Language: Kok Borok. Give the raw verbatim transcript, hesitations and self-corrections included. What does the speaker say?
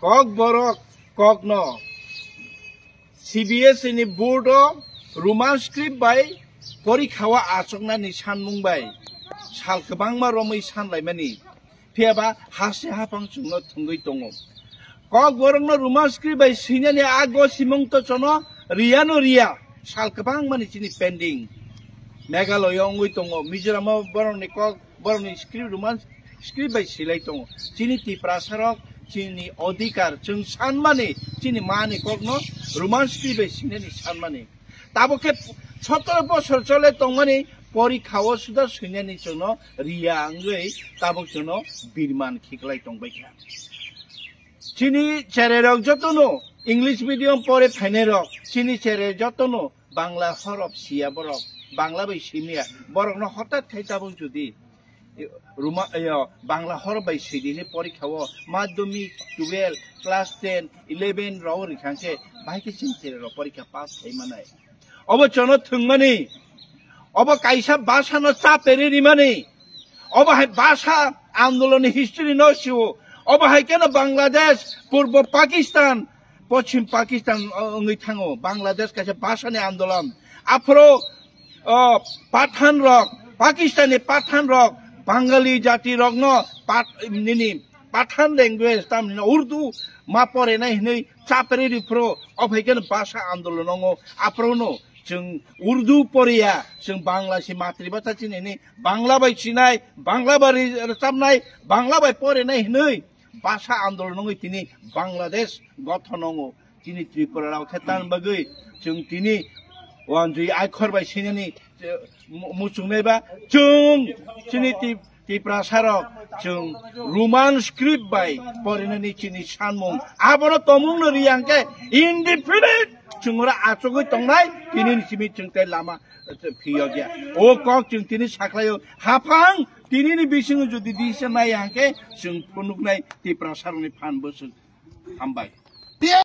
Kokborok kokno C B S E ni board o Roman script bai porikha o achuknani sanmung bai sal kwbangma romwi sanlaimani. Phiyaba haste haphang chwngno thwngwi tongo. Kokborokno Roman script bai swinani a gosimung to chono riyano riya. Sal kwbangmani chini pending. Meghalaya wngwi tongo, Mizoram o borokni kok, borokni script Roman script bai swilai tongo. Chini Tiprasa rok chini odhikar, chwng sanmani, chini mani kokno Roman script bai swinani sanmani. Tabuk khe sotoro bosor chole tongmani porikha o suda swinani chwngno riya wngwi tabuk chwngno birman khiklai tongbaikha. Chini chererok jotono English medium pore phainairok, chini chere jotono Bangla horof siya borok, Bangla bai simiya, borokno hotat khai tabuk jodi Ruma-, yo, Bangla horof bai sidi hinwi porikha o madhyamik, twelve, class ten, eleven rok rikha khe bahai khe chini chererok porikha pass khai manai. Obo chono thwngmani, obo kaisa bhasha no chaperi rimani, obo hai bhasha andolon ni history no sio, obo hai keno Bangladesh, Purbo Pakistan, Pochim Pakistan wngwi thango, Bangladesh kaisa bhasha ni andolon. Aphuru, o, Pathan rok, Pakistan ni Pathan rok, Bangali jati rok no Pat-, nini Pathan language tamni no Urdu ma pore nai hinwi chaperi riphuru, o phai khe bhasha andolon wngo. Aphuru no chwng Urdu poriya, chwng Bangla si matribhasha chinini, Bangla bai sinai, Bangla bai ri-, rwchapnai, Bangla bai pore nai hinwi bhasha andolon wngwi tini Bangladesh gothon wngo. Chini Tripura rok khe tan bagwi chwng tini wanjwi aikhor bai sinani, eh, mu-, muchungnai ba chwng chini Ti-, Tiprasa rok chwng Roman script bai porinani chini sanmung abono tomung no riyang khe indefinite chwng ora achugwi tongnai tini ni simi chwng tei lama, eh, phiyok ya. O kok chwng tini saklaio haphang tini ni bisingo jodi disa nai hang khe chwng phunuknai Tiprasa rokni phan bwswk. Hambai.